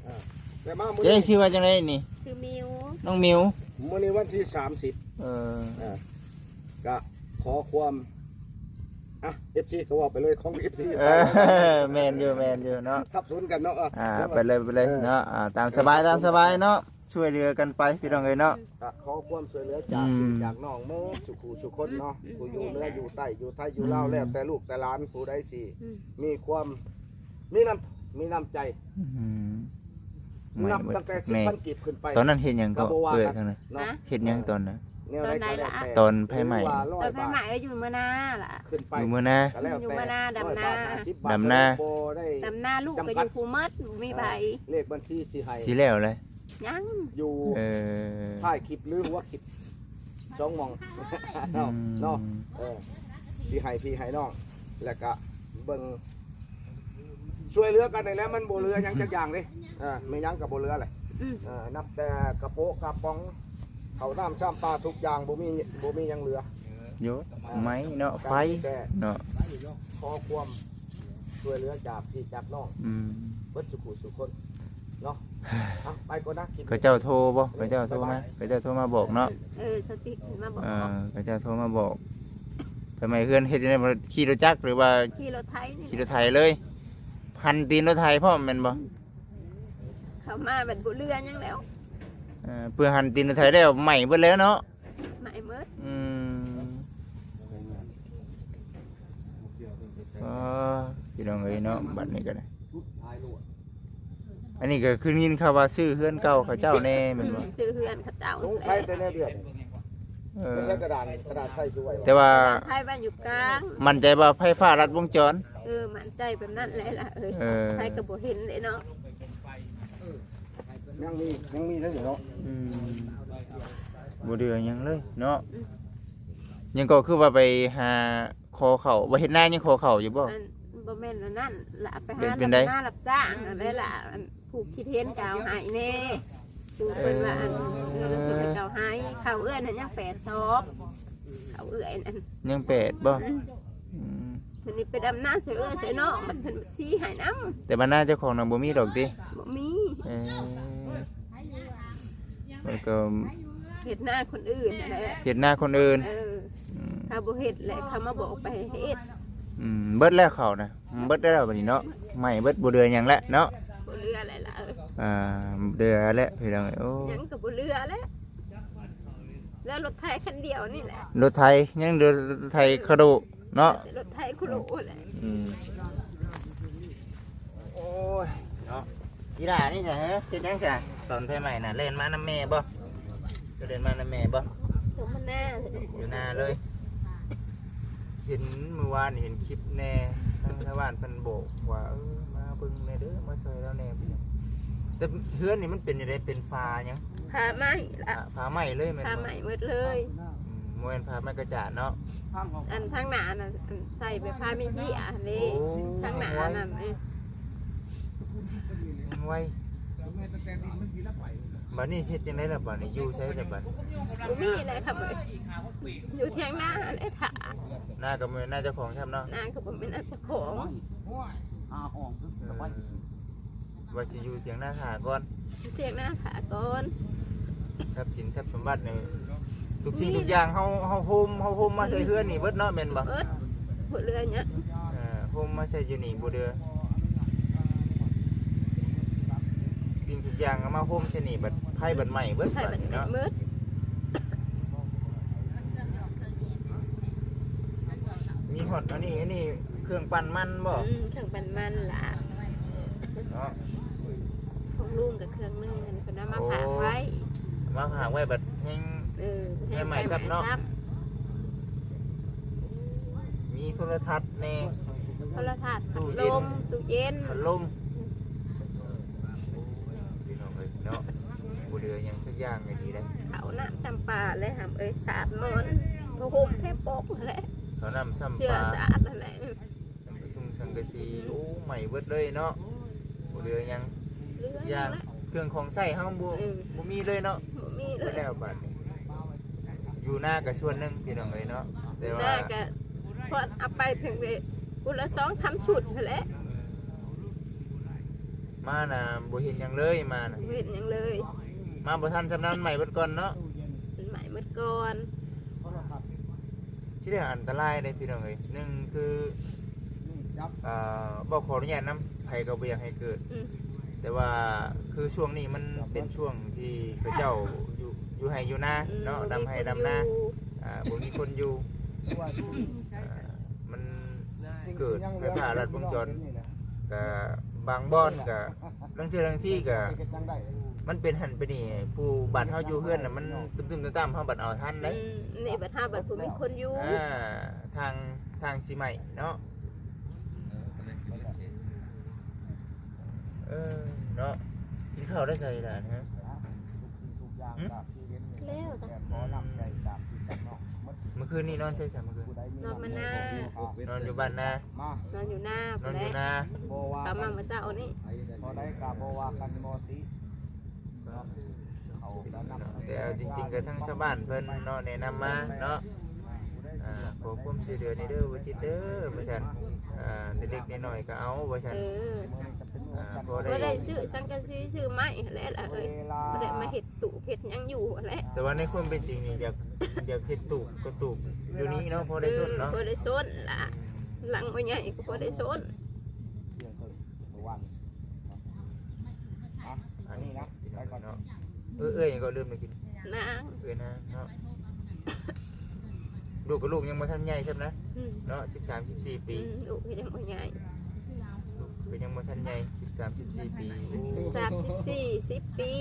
ອ່າ ແຕ່ມາມື້ ເຈົ້າຊື່ວ່າຈັ່ງໃດນີ້? ຊື່ມິວ ນ້ອງມິວ ມື້ນີ້ວັນທີສາມສິບ ເອີ ອ່າ ກະຂໍຄວາມ ອ່ະ ເອັຟຊີ ກໍເວົ້າໄປເລີຍ ຂອງ ເອັຟຊີ ເອີ ແມ່ນຢູ່ ແມ່ນຢູ່ເນາະ ສັບສົນກັນເນາະ ອ່າ ແຕ່ວ່າ ໄປເລີຍ ໄປເລີຍ ເອີ ເນາະ ອ່າ ຕາມສະບາຍ ເອີ ຕາມສະບາຍເນາະ ຊ່ວຍເຫຼືອກັນໄປ ພີ່ນ້ອງເອີຍເນາະ ກໍຂໍຄວາມຊ່ວຍເຫຼືອຈາກ ອືມ ພີ່ຈາກນ້ອງເໝິດສູ່ຄູ່ສູ່ຄົນເນາະ ອືມ ຜູ້ຢູ່ເໜືອຢູ່ໃຕ້ຢູ່ໄທຢູ່ລາວ ອືມ ແລ້ວແຕ່ລູກແຕ່ຫຼານ ຜູ້ໃດຊິ ອືມ ມີຄວາມ ມີນ້ຳ ມີນ້ຳໃຈ ອືມ ນັບຕັ້ງແຕ່ສິບພັນກີບຂຶ້ນໄປ ຕອນນັ້ນເຮັດຫຍັງກໍ ກໍບໍ່ວ່າກັນ ເອື້ອຍທາງນັ້ນ ເນາະ ເຮັດຫຍັງຕອນນັ້ນ? ແນວໃດກໍແລ້ວແຕ່ ຕອນໄຟໄໝ້ ຫຼືວ່າຮ້ອຍບາດ ຕອນໄຟໄໝ້ກໍຢູ່ເມືອງນາລະ ຂຶ້ນໄປ ຢູ່ເມືອງນາ ກໍແລ້ວແຕ່ ຢູ່ເມືອງນາ ດຳນາ ຮ້ອຍບາດ ຫ້າສິບບາດ ດຳນາ ບໍ່ໄດ້ ດຳນາ ລູກກໍຢູ່ພູໝົດ ບໍ່ມີໃຜ ອ່າ ເລກບັນຊີຊິໃຫ້ ຊິແລ້ວເລີຍ ຍັງ ຢູ່ ເອີ ທ້າຍຄລິບ ຫຼື ຫົວຄລິບ ສອງໝ່ອງ ອືມ ເນາະ ເອີ ຊິໃຫ້ພີ່ໃຫ້ນ້ອງ ແລ້ວກະເບິ່ງ ຊ່ວຍເຫຼືອກັນນີ້ແຫຼະ ມັນບໍ່ເຫຼືອຫຍັງຈັກຢ່າງເດ້ ເອີ ແມ່ນຫຍັງກໍບໍ່ເຫຼືອແຫຼະ ອືມ ເອີ ນັບແຕ່ກະໂປະກະປ໋ອງ ເຂົ້ານ້ຳຊຳປາ ທຸກຢ່າງ ບໍ່ມີ ບໍ່ມີຫຍັງເຫຼືອ ຢູ່ ອ່າ ໄມ້ເນາະ ໄຟເນາະ ຂໍຄວາມຊ່ວຍເຫຼືອຈາກພີ່ຈາກນ້ອງ ອືມ ເບິດສູ່ຄູ່ສູ່ຄົນເນາະ ເອົາ ໄປກ່ອນນະ ຄລິບ ເຂົາເຈົ້າໂທບໍ່? ເຂົາເຈົ້າໂທມາ ເຂົາເຈົ້າໂທມາບອກເນາະ ເອີ ສະຕິກມາບອກ ເອີ ເຂົາເຈົ້າໂທມາບອກ ໄຟໄໝ້ເຮືອນເຮັດຈັ່ງໃດ? ຂີ່ລົດຈັກ ຫຼືວ່າ ຂີ່ລົດໄຖນີ້ ຂີ່ລົດໄຖເລີຍ ຫັນຕີນລົດໄຖພ້ອມແມ່ນບໍ່? ເຂົ້າມາບັດບໍ່ເຫຼືອຫຍັງແລ້ວ ເອີ ເພື່ອຫັນຕີນລົດໄຖແລ້ວ ໄໝ້ເບິດແລ້ວເນາະ ໄໝ້ເບິດ ອືມ ອໍ ພີ່ນ້ອງເອີຍເນາະ ບັດນີ້ກໍໄດ້ ອັນນີ້ກໍຄືຍິນຂ່າວວ່າຊື້ເຮືອນເກົ່າເຂົາເຈົ້າແດ່ແມ່ນບໍ່? ອືມ ຊື້ເຮືອນເຂົາເຈົ້າ ສົງໄສແຕ່ແນວດຽວ ເອີ ບໍ່ໃຊ້ກະດານ ກະດານໄຟຄືໄວ້ ແຕ່ວ່າ ກະດານໄຟໄວ້ຢູ່ກາງ ໝັ້ນໃຈວ່າໄຟຟ້າລັດວົງຈອນ? ເອີ ໝັ້ນໃຈແບບນັ້ນແຫຼະລະ ເອີ ເອີ ໃຜກໍບໍ່ເຫັນເດ້ເນາະ ຍັງມີ ຍັງມີເດ້ເນາະ ອືມ ບໍ່ເດືອຫຍັງເລີຍເນາະ ອືມ ຍັງກໍຄືວ່າໄປຫາ ຂໍເຂົ້າ ວ່າເຮັດນາຍັງຂໍເຂົ້າຢູ່ບໍ່? ອັນ ບໍ່ແມ່ນອັນນັ້ນລະ ໄປຫາ ເປັນ ເປັນໃດ? ຮັບນາຮັບຈ້າງຫັ້ນແຫຼະລະ ອັນຜູ້ຄິດເຫັນກໍເອົາໃຫ້ແດ່ ຜູ້ເພິ່ນວ່າ ເອີ ອັນ ເອີ ເພິ່ນກໍເອົາໃຫ້ ເຂົ້າເອື້ອຍນັ້ນຍັງແປດຊອບ ເຂົ້າເອື້ອຍນັ້ນ ຍັງແປດບໍ່? ອືມ ອືມ ເພິ່ນນີ້ໄປດຳນາຊ່ວຍເອື້ອຍຊ່ວຍນ້ອງ ມັນເພິ່ນຊີ້ໃຫ້ນຳ ແຕ່ວ່ານາເຈົ້າຂອງນະບໍ່ມີດອກຕິ? ບໍ່ມີ ເອີ ມັນກໍເຮັດນາຄົນອື່ນຫັ້ນແຫຼະ ເຮັດນາຄົນອື່ນ ເອີ ອືມ ເຂົາບໍ່ເຮັດແຫຼະ ເຂົາມາບອກໄປໃຫ້ເຮັດ ອືມ ເບິດແລ້ວເຂົານະ ເບິດແລ້ວບັດນີ້ເນາະ ໄໝ້ເບິດ ບໍ່ເຫຼືອຫຍັງແລ້ວເນາະ ບໍ່ເຫຼືອແລ້ວລະ ອ່າ ບໍ່ເຫຼືອແລ້ວພີ່ນ້ອງເອີຍ ໂອ້ ຫຍັງກໍບໍ່ເຫຼືອແລ້ວ ເຫຼືອລົດໄຖຄັນດຽວນີ້ແຫຼະ ລົດໄຖ ຍັງເຫຼືອລົດໄຖຄາໂດ ເນາະ ແຕ່ລົດໄຖຄຸໂລແຫຼະ ອືມ ໂອ້ຍ ເນາະ ອີຫຼ້ານີ້ຊະ ເຮັດຫຍັງຊະ ຕອນໄຟໄໝ້ນະ ແລ່ນມານຳແມ່ບໍ່? ເຈົ້າແລ່ນມານຳແມ່ບໍ່? ຢູ່ນາ ຢູ່ນາເລີຍ ເຫັນມື້ວານນີ້ເຫັນຄລິບແດ່ ທາງຊາວບ້ານເພິ່ນບອກວ່າ ເອີ ມາເບິ່ງແດ່ເດີ ມາຊ່ອຍລາວແດ່ ແຕ່ເຮືອນນີ້ມັນເປັນຈັ່ງໃດ? ເປັນຝາຫຍັງ? ຝາໄມ້ລະ ຝາ ຝາໄມ້ເລີຍແມ່ນບໍ່? ຝາໄມ້ໝົດເລີຍ ອືມ ບໍ່ແມ່ນຝາໄມ້ກະຈາດເນາະ ອັນທາງໜ້ານັ້ນ ອັນໃສ່ແບບຜ້າມີເພຍຫັ້ນເດ້ ໂອ້ ທາງໜ້ານັ້ນ ເອີ ຍັງໄວ ບັດນີ້ຊິເຮັດຈັ່ງໃດລະບັດນີ້ ຢູ່ໃສລະບັດ? ບໍ່ມີແຫຼະຄັບເອີຍ ຢູ່ຖຽງນາແຫຼະຖ້າ ນາກໍບໍ່ແມ່ນນາເຈົ້າຂອງຊ້ຳເນາະ ນາກໍບໍ່ແມ່ນນາເຈົ້າຂອງ ເອີ ວ່າຊິຢູ່ຖຽງນາຖ້າກ່ອນ ຢູ່ຖຽງນາຖ້າກ່ອນ ຊັບສິນຊັບສົມບັດນີ້ ທຸກສິ່ງທຸກຢ່າງເຮົາ ເຮົາໂຮມ ເຮົາໂຮມມາໃສ່ເຮືອນນີ້ເບິດເນາະ ແມ່ນບໍ່? ເບິດ ບໍ່ເຫຼືອຫຍັງ ເອີ ໂຮມມາໃສ່ຢູ່ນີ້ບໍ່ເຫຼືອ ສິ່ງທຸກຢ່າງເອົາມາໂຮມໃສ່ນີ້ ບັດໄຟບັດໄໝ້ເບິດ ໄຟບັດໄໝ້ເບິດ ມີຮອດອັນນີ້ ອັນນີ້ເຄື່ອງປັ່ນມັນບໍ່? ອືມ ເຄື່ອງປັ່ນມັນລະ ເນາະ ຂອງລຸງກໍເຄື່ອງໜຶ່ງ ເພິ່ນເອົາມາ ໂອ້ ຝາກໄວ້ ມາຝາກໄວ້ ບັດແຮງ ເອີ ແຮງໄໝ້ຊ້ຳເນາະ ມີໂທລະທັດແດ່ ໂທລະທັດ ຕູ້ເຢັນ ພັດລົມ ຕູ້ເຢັນ ພັດລົມ ພີ່ນ້ອງເອີຍເນາະ ບໍ່ເຫຼືອຫຍັງສັກຢ່າງໃນນີ້ເດ້ ເຂົ້ານ້ຳຈຳ ແລະຫຳເອີຍ ສາດໝອນ ຜ້າຫົ່ມແພປອກຫັ້ນແຫຼະ ເຂົ້ານ້ຳຊ້ຳປາ ເຊື້ອສາດຫັ້ນແຫຼະ ສັງກະສຸງສັງກະສີ ໂອ້ ໄໝ້ເບິດເລີຍເນາະ ບໍ່ເຫຼືອຫຍັງ ເຫຼືອຫຍັງ ທຸກຢ່າງ ແລ້ວ ເຄື່ອງຂອງໃຊ້ເຮົາບໍ່ ເອີ ບໍ່ມີເລີຍເນາະ ບໍ່ມີເລີຍ ແລ້ວບາດນີ້ ຢູ່ນາກໍສ່ວນໜຶ່ງ ພີ່ນ້ອງເອີຍເນາະ ແຕ່ວ່າ ຢູ່ນາກໍ ພໍເອົາໄປເຖິງເດ ຜູ້ລະສອງສາມຊຸດຫັ້ນແຫຼະ ມານະບໍ່ເຫັນຫຍັງເລີຍ ມານະ ບໍ່ເຫັນຫຍັງເລີຍ ມາບໍ່ທັນຊ່ຳນັ້ນ ໄໝ້ເບິດກ່ອນເນາະ ໄໝ້ເບິດກ່ອນ ຊິໄດ້ອັນຕະລາຍເດ້ພີ່ນ້ອງເອີຍ ໜຶ່ງຄື ອ່າ ບໍ່ຂໍອະນຸຍາດນຳ ໃຜກໍບໍ່ຢາກໃຫ້ເກີດ ອືມ ແຕ່ວ່າຄືຊ່ວງນີ້ມັນເປັນຊ່ວງທີ່ເຂົາເຈົ້າຢູ່ ຢູ່ໄຮ່ຢູ່ນາເນາະ ອືມ ດຳໄຮ່ດຳນາ ບໍ່ມີຄົນຢູ່ ອ່າ ບໍ່ມີຄົນຢູ່ ຄືວ່າ ອ່າ ມັນເກີດໄຟຟ້າລັດວົງຈອນ ກະບາງບ່ອນກະ ລາງເທື່ອລາງທີກະ ມັນເປັນຫັ້ນເປັນນີ້ ຜູ້ບ້ານເຮົາຢູ່ເຮືອນນະ ມັນຕຶ້ມໆຕ່ຳໆ ເຮົາບັດເອົາທັນເດ້ ອືມ ນີ້ບັດເຮົາບັດບໍ່ມີຄົນຢູ່ ອ່າ ທາງ ທາງຊິໄໝ້ເນາະ ເອີ ເນາະ ກິນເຂົ້າໄດ້ໃສລະ ຮະ ແລ້ວ ອືມ ມື້ຄືນນີ້ນອນໃສຊະ ມື້ຄືນ ນອນບ້ານນາ ນອນຢູ່ບ້ານນາ ນອນຢູ່ນາ ນອນຢູ່ນາ ເຂົ້າມາມື້ເຊົ້ານີ້ ບໍ່ໄດ້ກໍບໍ່ວ່າກັນບໍ່ຕິ ແຕ່ເອົາຈິງໆ ກໍທັງຊາວບ້ານເພິ່ນເນາະ ແນະນຳມາເນາະ ອ່າ ຂໍຄວາມຊ່ວຍເຫຼືອແດ່ເດີ ບໍ່ຈິດເດີ ວ່າຊັ້ນ ອ່າ ເລັກໆນ້ອຍໆ ກໍເອົາ ວ່າຊັ້ນ ເອີ ອ່າ ພໍໄດ້ ພໍໄດ້ຊື້ສັງກະສີ ຊື້ໄມ້ຫັ້ນແຫຼະລະເອີຍ ພໍໄດ້ມາເຮັດຕູບເຮັດຫຍັງຢູ່ຫັ້ນແຫຼະ ແຕ່ວ່າໃນຄວາມເປັນຈິງນີ້ ຢາກ ຢາກເຮັດຕູບກໍຕູບຢູ່ນີ້ເນາະ ພໍໄດ້ຊົນເນາະ ເອີ ພໍໄດ້ຊົນລະ ຫຼັງບໍ່ໃຫຍ່ກໍພໍໄດ້ຊົນ ອັນນີ້ນະ ໄປກ່ອນເນາະ ເອີ ເອື້ອຍຫຍັງກໍລືມໄປກິນ ນາງ ເອື້ອຍນາງເນາະ ລູກກໍລູກຍັງບໍ່ທັນໃຫຍ່ຊ້ຳນະ ອືມ ເນາະ ສິບສາມ ສິບສີ່ປີ ອືມ ລູກກໍຍັງບໍ່ໃຫຍ່ ລູກກໍຍັງບໍ່ທັນໃຫຍ່ ສິບສາມ ສິບສີ່ປີ ໂອ້ ສາມສິບສີ່ ສິບປີ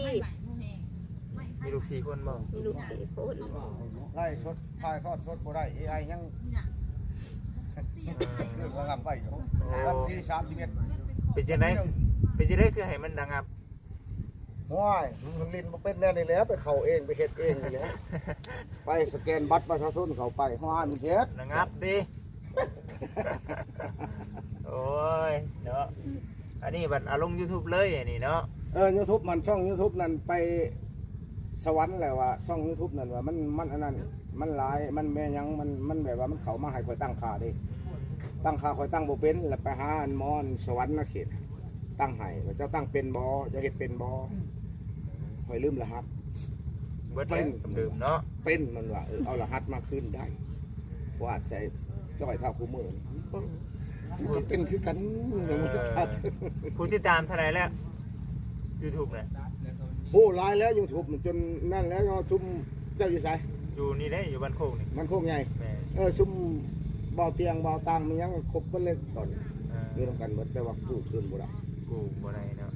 ມີລູກສີ່ຄົນບໍ່? ມີລູກສີ່ຄົນ ໄລຟ໌ສົດ ຖ່າຍທອດສົດບໍ່ໄດ້ ເອໄອຍັງ ເອີ ລະງັບໄວ້ຢູ່ ໂອ້ ວັນທີສາມສິບເອັດ ເປັນຈັ່ງໃດ ເປັນຈັ່ງໃດຄືໃຫ້ມັນລະງັບ? ໂອ້ຍ ມັນຫຼິ້ນບໍ່ເປັນແນວນີ້ແຫຼະ ໄປເຂົ້າເອງ ໄປເຮັດເອງນີ້ແຫຼະ ໄປສະແກນບັດປະຊາຊົນເຂົ້າໄປ ເຮົາໃຫ້ມັນເຮັດ ລະງັບຕິ ໂອ້ຍ ເນາະ ອັນນີ້ບັດເອົາລົງຢູທູບເລີຍ ອັນນີ້ເນາະ ເອີ ຢູທູບ ມັນ ຊ່ອງຢູທູບນັ້ນໄປສະຫວັນແລ້ວວ່າ ຊ່ອງຢູທູບນັ້ນວ່າ ມັນ ມັນອັນນັ້ນ ມັນຫຼາຍ ມັນແມ່ນຫຍັງ ມັນ ມັນແບບວ່າມັນເຂົ້າມາໃຫ້ຂ້ອຍຕັ້ງຄ່າເດ້ ຕັ້ງຄ່າຂ້ອຍຕັ້ງບໍ່ເປັນ ແລ້ວໄປຫາອັນໝໍອັນສະຫວັນນະເຂດ ຕັ້ງໃຫ້ວ່າເຈົ້າຕັ້ງເປັນບໍ່ ເຈົ້າເຮັດເປັນບໍ່ ຂ້ອຍລືມລະຫັດ ເບິດແລ້ວ ເປັນ ລືມເນາະ ເປັນ ມັນວ່າ ເອີ ເອົາລະຫັດມາຄືນໄດ້ ຟາດໃສ່ຈ້ອຍເທົ່າຄູ່ມື້ນີ້ ເອີ ເປັນຄືກັນ ເອີ ຜູ້ຕິດຕາມເທົ່າໃດແລ້ວ ຢູທູບນະ? ໂອ້ ຫຼາຍແລ້ວຢູທູບ ຈົນນັ້ນແລ້ວເນາະ ຊຸມເຈົ້າຢູ່ໃສ? ຢູ່ນີ້ເດ້ ຢູ່ບ້ານໂຄກນີ້ ບ້ານໂຄກໃຫຍ່ ແມ່ນ ເອີ ຊຸມບ່າວຕຽງ ບ່າວຕ່າງ ມີຫຍັງຄົບເບິດເລີຍຕອນນີ້ ເອີ ຢູ່ນຳກັນເບິດ ແຕ່ວ່າກູ້ຄືນບໍ່ໄດ້ ກູ້ບໍ່ໄດ້ເນາະ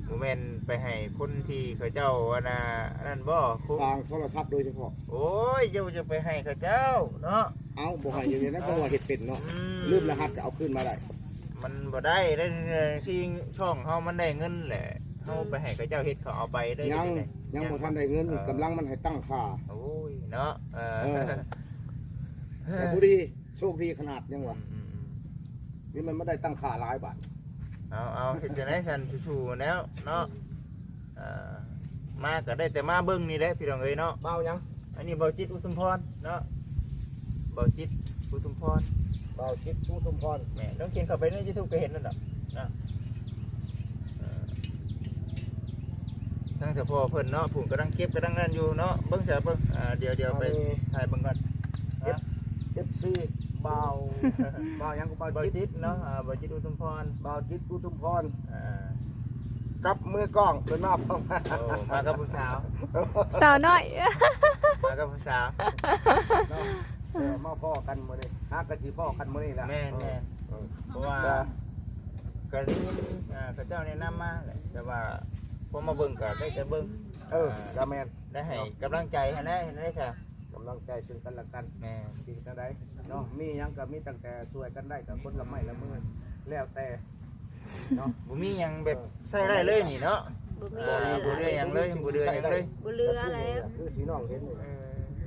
ບໍ່ແມ່ນໄປໃຫ້ຄົນທີ່ເຂົາເຈົ້າ ອັນນ່າ ອັນນັ້ນບໍ່? ສ້າງໂທລະສັບໂດຍສະເພາະ ໂອ້ຍ ເຈົ້າຈະໄປໃຫ້ເຂົາເຈົ້າເນາະ ເອົ້າ ບໍ່ໃຫ້ຢູ່ນີ້ນະ ເພາະວ່າເຮັດເປັນເນາະ ອືມ ລືມລະຫັດກໍເອົາຄືນມາໄດ້ ມັນບໍ່ໄດ້ເດ້ ທີ່ຊ່ອງເຮົາມັນໄດ້ເງິນແຫຼະ ເຮົາໄປໃຫ້ເຂົາເຈົ້າເຮັດ ເຂົາເອົາໄປໄດ້ ຍັງ ຍັງບໍ່ທັນໄດ້ເງິນ ເອີ ກຳລັງມັນໃຫ້ຕັ້ງຄ່າ ໂອ້ຍ ເນາະ ເອີ ເອີ ແຕ່ຜູ້ດີ ໂຊກດີຂະໜາດ ຍັງວ່າ ອືມໆໆ ນີ້ມັນມາໄດ້ຕັ້ງຄ່າຫຼາຍບາດ ເອົາໆ ເຮັດຈັ່ງໃດຊັ້ນ ສູ້ໆ ແລ້ວເນາະ ເອີ ມາກໍໄດ້ແຕ່ມາເບິ່ງນີ້ແຫຼະ ພີ່ນ້ອງເອີຍເນາະ ບ່າວຫຍັງ? ອັນນີ້ບ່າວຈິດ ອຸທຸມພອນເນາະ ບ່າວຈິດ ອຸທຸມພອນ ບ່າວຈິດ ອຸທຸມພອນ ແມ່ນ ລອງຂຽນເຂົ້າໄປໃນຢູທູບກໍເຫັນນັ້ນດອກເນາະ ເອີ ທາງສະພໍເພິ່ນເນາະ ຜູ້ກຳລັງເກັບກຳລັງນັ້ນຢູ່ເນາະ ເບິ່ງຊະເບິ່ງ ອ່າ ດຽວ ດຽວໄປຖ່າຍເບິ່ງກ່ອນ ເອັຟ ເອັຟຊີ ບ່າວ ບ່າວຫຍັງກໍບ່າວ ບ່າວຈິດ ຈິດເນາະ ອ່າ ບ່າວຈິດ ອຸທຸມພອນ ບ່າວຈິດ ອຸທຸມພອນ ອ່າ ກັບມືກ້ອງເພິ່ນມາພ້ອມ ໂອ້ ມາກັບຜູ້ສາວ ສາວນ້ອຍ ມາກັບຜູ້ສາວ ເນາະ ເອີ ມາພໍ້ກັນມື້ນີ້ ຫາກະຊິພໍ້ກັນມື້ນີ້ແຫຼະ ແມ່ນໆ ເອີ ເພາະວ່າ ກໍໄດ້ຍິນ ອ່າ ເຂົາເຈົ້າແນະນຳມາແຫຼະ ແຕ່ວ່າພໍມາເບິ່ງກໍໄດ້ແຕ່ເບິ່ງ ເອີ ອ່າ ກໍແມ່ນ ໄດ້ໃຫ້ກຳລັງໃຈຫັ້ນແຫຼະ ເຫັນໄດ້ຊະ ກຳລັງໃຈເຊິ່ງກັນແລະກັນ ແມ່ນ ຊິເຮັດແນວໃດເນາະ ມີຫຍັງກໍມີຕັ້ງແຕ່ຊ່ວຍກັນໄດ້ກໍຄົນລະໄມ້ລະມື ແລ້ວແຕ່ເນາະ ບໍ່ມີຫຍັງແບບໃຊ້ໄດ້ເລີຍນີ້ເນາະ ບໍ່ມີ ບໍ່ເຫຼືອຫຍັງເລີຍ ບໍ່ເຫຼືອຫຍັງເລີຍ ບໍ່ເຫຼືອແລ້ວ ຄືພີ່ນ້ອງເຫັນນີ້ ເອີ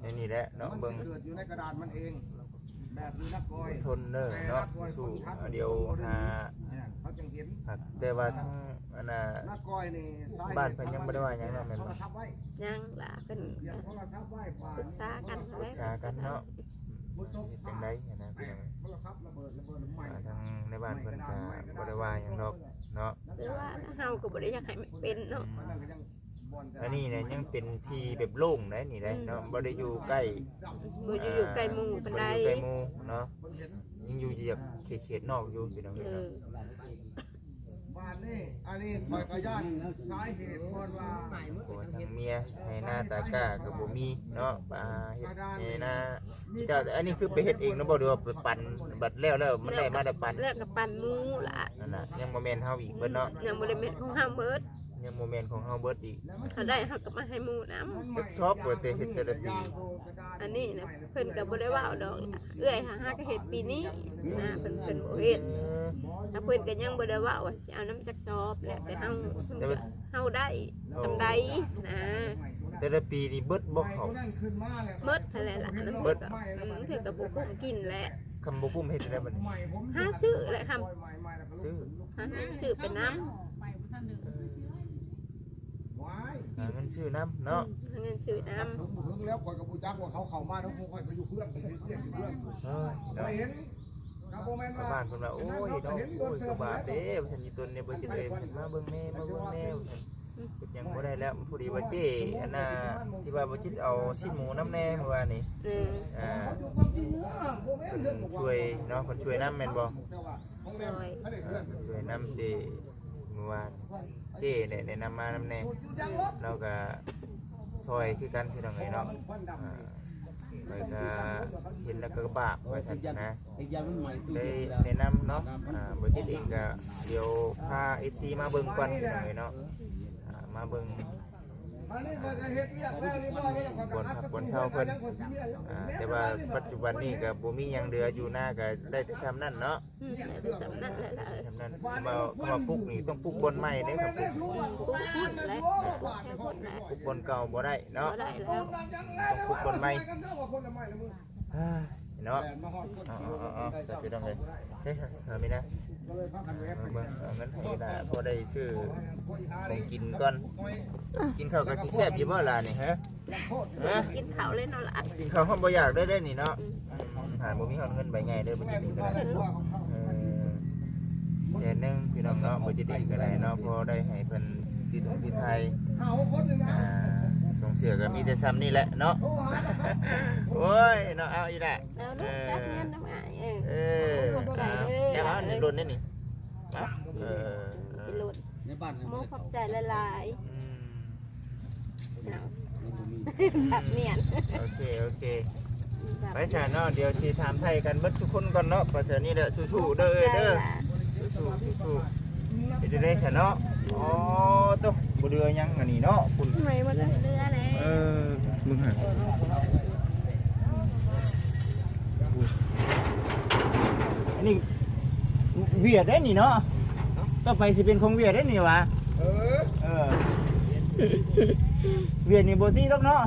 ໃນນີ້ແຫຼະເນາະ ມັນ ເບິ່ງ ຈະເກີດຢູ່ໃນກະດານມັນເອງ ແບບຢູ່ນະກອຍ ທົນເດີເນາະ ແຕ່ນະກອຍ ສູ້ ດຽວຫາ ເຂົາຈັ່ງເຫັນ ແຕ່ວ່າທາງອັນນ່າ ນະກອຍນີ້ ບ້ານເພິ່ນຍັງບໍ່ໄດ້ວ່າຫຍັງເນາະ ແມ່ນບໍ່? ຍັງລະ ເພິ່ນ ປຶກສາກັນ ປຶກສາກັນເນາະ ເຮັດຈັ່ງໃດຫັ້ນນະ ທາງໃນບ້ານເພິ່ນກະບໍ່ໄດ້ວ່າຫຍັງດອກເນາະ ແຕ່ວ່າເຮົາກະບໍ່ໄດ້ຢາກໃຫ້ມັນເປັນເນາະ ອັນນີ້ນະຍັງເປັນທີ່ແບບໂລ່ງໄດ໋ນີ້ໄດ໋ເນາະ ອືມ ບໍ່ໄດ້ຢູ່ໃກ້ ບໍ່ຢູ່ ອ່າ ຢູ່ໃກ້ໝູ່ປານໃດ ບໍ່ໄດ້ຢູ່ໃກ້ໝູ່ເນາະ ຍັງຢູ່ແບບເຂດໆນອກຢູ່ ພີ່ນ້ອງເອີຍເນາະ ເອີ ບາດນີ້ ອັນນີ້ຂ້ອຍກະຢ້ານສາເຫດກ່ອນວ່າ ໂອ້ ທັງເມຍ ໄຮ່ນາຕາກ້າກະບໍ່ມີເນາະ ປາເຮັດໄຮ່ນາ ເຈົ້າ ອັນນີ້ຄືໄປເຮັດເອງເນາະບໍ່ ຫຼືວ່າໄປປັນ ບັດແລ້ວ ແລ້ວມັນໄດ້ມາແລ້ວປັນ ແລ້ວກະປັນໝູ່ລະ ນັ້ນນະ ຍັງບໍ່ແມ່ນເຮົາອີກເບິດເນາະ ອືມ ຍັງບໍ່ໄດ້ແມ່ນຂອງເຮົາເບິດ ຍັງບໍ່ແມ່ນຂອງເຮົາເບິດອີກ ຄັນໄດ້ເຮົາກະມາໃຫ້ໝູ່ນຳ ຈັກຊອບວ່າແຕ່ເຮັດແຕ່ລະປີ ອັນນີ້ນະ ເພິ່ນກະບໍ່ໄດ້ເວົ້າດອກ ເອື້ອຍຫາກະເຮັດປີນີ້ນະ ເພິ່ນ ເພິ່ນບໍ່ເຮັດ ເອີ ແລ້ວເພິ່ນກະຍັງບໍ່ໄດ້ເວົ້າວ່າຊິເອົານຳຈັກຊອບ ແລ້ວແຕ່ເຮົາ ແຕ່ວ່າ ເຮົາໄດ້ ເອີ ສ່ຳໃດນະ ແຕ່ລະປີນີ້ເບິດບໍ່ເຂົ້າ? ເໝິດຫັ້ນແຫຼະລະ ເບິດ ອືມ ເທື່ອກະບໍ່ກຸ້ມກິນແຫຼະ ຄັນບໍ່ກຸ້ມເຮັດຈັ່ງໃດບັດນີ້? ຫາຊື້ແຫຼະ ຫາຊື້ ຫາຊື້ໄປນຳ ຫາເງິນຊື້ນຳເນາະ ອືມ ຫາເງິນຊື້ນຳ ເຖິງແລ້ວຂ້ອຍກະບໍ່ຈັກວ່າເຂົາເຂົ້າມານຳ ຂ້ອຍກະຢູ່ເຮືອນ ຂ້ອຍເຮັດວຽກຢູ່ເຮືອນ ເອີ ຂ້ອຍເຫັນ ຊາວບ້ານເພິ່ນວ່າ ໂອ້ຍເນາະ ໂອ້ຍ ກະບາບເດ້ ວ່າຊັ້ນ ອີ່ຕົນນີ້ ບໍ່ຈິດເອີຍ ມາເບິ່ງແດ່ ມາເບິ່ງແດ່ ວ່າຊັ້ນ ເຮັດຫຍັງບໍ່ໄດ້ແລ້ວ ພໍດີວ່າເຈ້ ອັນນ່າ ທີ່ວ່າບໍ່ຈິດເອົາຊີ້ນໝູນຳແດ່ມື້ວານນີ້ ເອີ ອ່າ ເພິ່ນຊ່ວຍເນາະ ເພິ່ນຊ່ວຍນຳແມ່ນບໍ່? ໂດຍ ເອີ ເພິ່ນຊ່ວຍນຳເຈ້ ມື້ວານ ເຈ້ແຫຼະແນະນຳມານຳແດ່ ລາວກະຊ່ອຍຄືກັນ ພີ່ນ້ອງເອີຍເນາະ ອ່າ ຂ້ອຍກະເຫັນແລ້ວກະບາບວ່າຊັ້ນນະ ໄດ້ແນະນຳເນາະ ອ່າ ບໍ່ຈິດເອງກະດຽວພາເອັຟຊີມາເບິ່ງກ່ອນ ພີ່ນ້ອງເອີຍເນາະ ອ່າ ມາເບິ່ງ ບ່ອນພັກບ່ອນເຊົາເພິ່ນ ອ່າ ແຕ່ວ່າປັດຈຸບັນນີ້ກະບໍ່ມີຫຍັງເຫຼືອ ຢູ່ນາກະໄດ້ແຕ່ຊ່ຳນັ້ນເນາະ ອືມ ໄດ້ແຕ່ຊ່ຳນັ້ນແຫຼະ ຊ່ຳນັ້ນ ເພາະວ່າ ເພາະວ່າປຸກນີ້ຕ້ອງປຸກບ່ອນໃໝ່ເດ້ ຄັນປຸກ ປຸກພຸ້ນແຫຼະ ປຸກແຖວພຸ້ນແຫຼະ ປຸກບ່ອນເກົ່າບໍ່ໄດ້ເນາະ ບໍ່ໄດ້ແລ້ວ ຕ້ອງປຸກບ່ອນໃໝ່ ເນາະ ເອົາໆໆ ຊະ ພີ່ນ້ອງເອີຍ ເອີ ເອົາມີນະ ເບິ່ງ ເອົາເງິນໃຫ້ລະ ພໍໄດ້ຊື້ຂອງກິນກ່ອນ ກິນເຂົ້າກະຊິແຊບຢູ່ບໍ່ລະນີ້ ຮະ? ຮະ? ກິນເຂົ້າເລີຍເນາະລະ ກິນເຂົ້າຮອດບໍ່ຢາກເລີຍເດ້ນີ້ເນາະ ອືມ ຫາບໍ່ມີຮອດເງິນໃບໃຫຍ່ເດີ ບໍ່ຈິດເອງກະໄດ້ ເອີ ແສນໜຶ່ງ ພີ່ນ້ອງເນາະ ບໍ່ຈິດເອງກະໄດ້ເນາະ ພໍໄດ້ໃຫ້ເພິ່ນຕິດທຸກຕິດໄພ ອ່າ ສົງ ເສື້ອກໍມີແຕ່ຊ່ຳນີ້ແຫຼະເນາະ. ໂອ້ຍເນາະ ເອົາອີກແຫຼະ ເອົາລູກ ເອີ ຈັບເງິນນຳອ້າຍ ເອີ ເອີ ຂອບໃຈເດີ ເອົາ ເອີ ນີ້ ລຸ້ນນີ້ ເອົາ ເອີ ຊິລຸ້ນ ໃນບ້ານ ໂມ ຂອບໃຈຫຼາຍໆ ອືມ ເອົາ ອືມ ບັກໝຽນ ໂອເຄ ໂອເຄ ບັກ ໄປຊະເນາະ ດຽວຊິຖາມໄຖ່ກັນເບິດທຸກຄົນກ່ອນເນາະ ໄປແຖວນີ້ແຫຼະ ສູ້ໆເດີ ເອີຍເດີ ຂອບໃຈຫຼາຍ ສູ້ໆ ສູ້ໆ ເຮັດໄດ້ຊະເນາະ. ອໍ ໂຕ ບໍ່ເຫຼືອຫຍັງອັນນີ້ເນາະ ພຸ້ນ ໃໝ່ໝົດເລີຍ ເຫຼືອແລ້ວ ເອີ ເບິ່ງຫັ້ນ ອັນນີ້ຫວຽດເດ້ນີ້ເນາະ ຕໍ່ໄປຊິເປັນຂອງຫວຽດເດ້ນີ້ຫວາ ເອີ ເອີ ຫວຽດນີ້ບໍ່ຕິດອກເນາະ.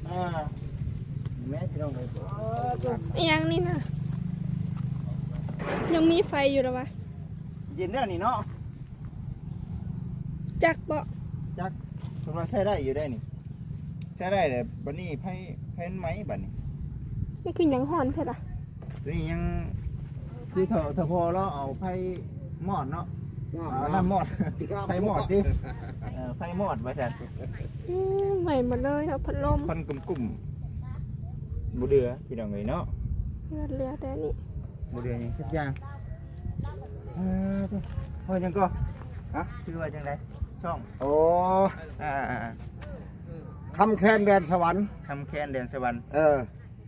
ອ່າ ແມ່ນພີ່ນ້ອງເອີຍ ອີ່ຫຍັງນີ້ນະ ຍັງມີໄຟຢູ່ລະວະ ເຢັນແລ້ວນີ້ເນາະ ຈັກບໍ່ ຈັກ ເພິ່ນວ່າໃຊ້ໄດ້ຢູ່ເດ້ນີ້ ໃຊ້ໄດ້ແຫຼະ ບັດນີ້ໄຟ ໄຟມັນໄໝ້ບັດນີ້ ມັນຄືຫຍັງຮ້ອນແທ້ລະ ຕົວນີ້ຍັງ ຄືເຖົ້າ ເຖົ້າພໍ່ລາວເອົາໄຟມອດເນາະ ມອດ ເອົານ້ຳມອດ ເນາະ ໄຟມອດຕິ ເອີ ໄຟມອດວ່າຊັ້ນ ອືມ ໄໝ້ໝົດເລີຍເນາະ ພັດລົມ ຄວັນກຸ້ມໆ ບໍ່ເຫຼືອພີ່ນ້ອງເອີຍເນາະ ເຫຼືອ ເຫຼືອແຕ່ນີ້ ບໍ່ເຫຼືອຫຍັງສັກຢ່າງ ເອີ ເຮົາຫຍັງກໍ ຮະ ຊື່ວ່າຈັ່ງໃດ ຊ່ອງ ໂອ້ ອ່າໆ ຄຳແຄນແດນສະຫວັນ ຄຳແຄນແດນສະຫວັນ ເອີ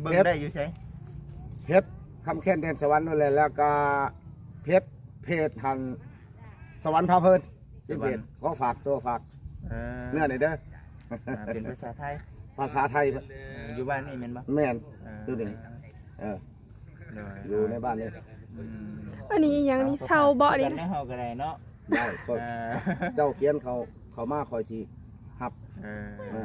ເບິ່ງໄດ້ຢູ່ໃສ ເຮັດ ຄຳແຄນແດນສະຫວັນນັ້ນແຫຼະ ແລ້ວກໍເຮັດ ເພຈຫັ້ນ ສະຫວັນພາເພີນ ເປັນເພຈ ສະຫວັນ ຂໍຝາກຕົວຝາກ ເອີ ເນື້ອໜ້ອຍເດີ ອ່າ ເປັນພາສາໄທ ພາສາໄທ ເອີ ຢູ່ບ້ານນີ້ແມ່ນບໍ່ ແມ່ນ ເອີ ຢູ່ນີ້ ເອີ ໂດຍ ຢູ່ໃນບ້ານນີ້ ອືມ ອັນນີ້ອີ່ຫຍັງນີ້ ເຊົ່າເບາະນີ້ ເຮົາກໍໄດ້ເນາະ ໄດ້ ຂ້ອຍ ເອີ ເຈົ້າຂຽນເຂົ້າ ເຂົ້າມາຂ້ອຍຊິຮັບ ເອີ ເອີ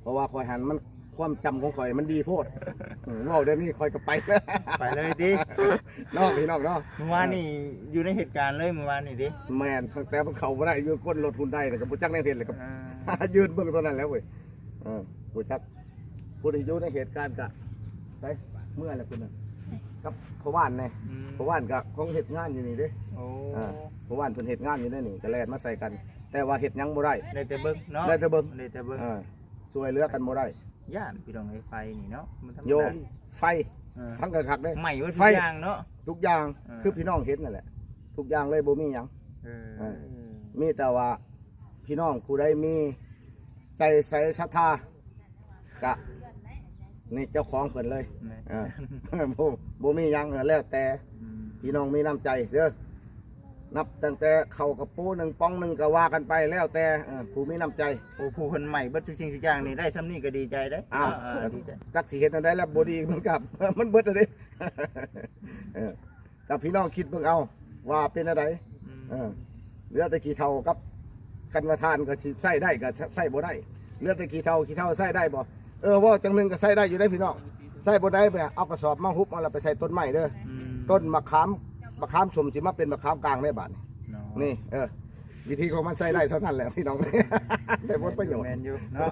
ເພາະວ່າຂ້ອຍຫັ້ນມັນ ຄວາມຈຳຂອງຂ້ອຍມັນດີໂພດ ເວົ້າດຽວນີ້ຂ້ອຍກໍໄປແລ້ວ ໄປເລີຍຕິ ເນາະ ພີ່ນ້ອງເນາະ ມື້ວານນີ້ ເອີ ຢູ່ໃນເຫດການເລີຍມື້ວານນີ້ຕິ ແມ່ນ ຕັ້ງແຕ່ມັນເຂົ້າບໍ່ໄດ້ ຢູ່ກົ້ນລົດຮຸນໄດ ແລ້ວກໍບໍ່ຈັກແນວເຮັດ ແລ້ວກໍ ອ່າ ຢືນເບິ່ງເທົ່ານັ້ນແຫຼະເວີຍ ເອີ ບໍ່ຈັກ ຜູ້ທີ່ຢູ່ໃນເຫດການກະ ໃສ ເມື່ອແລ້ວພຸ້ນນະ ກັບພໍ່ບ້ານແດ່ ອືມ ພໍ່ບ້ານກະຄົງເຮັດງານຢູ່ນີ້ເດ້ ໂອ້ ອ່າ ພໍ່ບ້ານເພິ່ນເຮັດງານຢູ່ໃນນີ້ ກະແລ່ນມາໃສ່ກັນ ແຕ່ວ່າເຮັດຫຍັງບໍ່ໄດ້ ໄດ້ແຕ່ເບິ່ງເນາະ ໄດ້ແຕ່ເບິ່ງ ໄດ້ແຕ່ເບິ່ງ ເອີ ຊ່ວຍເຫຼືອກັນບໍ່ໄດ້ ຢ້ານພີ່ນ້ອງເອີຍ ໄຟນີ້ເນາະ ມັນທຳມະດາ ໂຍ ໄຟ ເອີ ຟັງຄັກໆເດ້ ໄໝ້ເບິດທຸກຢ່າງເນາະ ທຸກຢ່າງ ເອີ ຄືພີ່ນ້ອງເຫັນນັ້ນແຫຼະ ທຸກຢ່າງເລີຍ ບໍ່ມີຫຍັງ ເອີ ເອີ ມີແຕ່ວ່າ ພີ່ນ້ອງຜູ້ໃດມີໃຈໃສສັດທາ ກະນີ້ເຈົ້າຂອງເພິ່ນເລີຍ ແມ່ນ ເອີ ບໍ່ ບໍ່ມີຫຍັງ ແລ້ວແຕ່ ອືມ ພີ່ນ້ອງມີນ້ຳໃຈເດີ ນັບຕັ້ງແຕ່ເຂົ້າກະໂປໜຶ່ງ ປ໋ອງໜຶ່ງ ກະວ່າກັນໄປ ແລ້ວແຕ່ ເອີ ຜູ້ມີນ້ຳໃຈ ໂອ້ ຜູ້ເພິ່ນໃໝ່ເບິດທຸກສິ່ງທຸກຢ່າງນີ້ ໄດ້ຊ່ຳນີ້ກະດີໃຈເດ້ ອ້າວ ເອີ ເອີ ດີໃຈ ຈັກຊິເຮັດແນວໃດລະ ບໍ່ດີມັນກະ ມັນເບິດແລ້ວເດ້ ເອີ ກັບພີ່ນ້ອງຄິດເບິ່ງເອົາວ່າເປັນແນວໃດ ອືມ ເອີ ເຫຼືອແຕ່ຂີ້ເຖົ້າກັບ ຄັນວ່າຖ່ານກໍຊິໃຊ້ໄດ້ກໍໃຊ້ບໍ່ໄດ້ ເຫຼືອແຕ່ຂີ້ເຖົ້າ ຂີ້ເຖົ້າໃຊ້ໄດ້ບໍ່ ເອີ ເວົ້າຈັ່ງໜຶ່ງກໍໃຊ້ໄດ້ຢູ່ເດ້ພີ່ນ້ອງ ໃຊ້ບໍ່ໄດ້ແບບເອົາກະສອບມາຮຸບເອົາແລ້ວໄປໃສ່ຕົ້ນໄມ້ເດີ ອືມ ຕົ້ນໝາກຂາມ ໝາກຂາມສົ້ມຊິມາເປັນໝາກຂາມກາງໃນບາດນີ້ ເນາະ ນີ້ ເອີ ວິທີຂອງມັນໃຊ້ໄດ້ເທົ່ານັ້ນແຫຼະພີ່ນ້ອງ ໄດ້ຜົນປະໂຫຍດ ແມ່ນຢູ່ເນາະ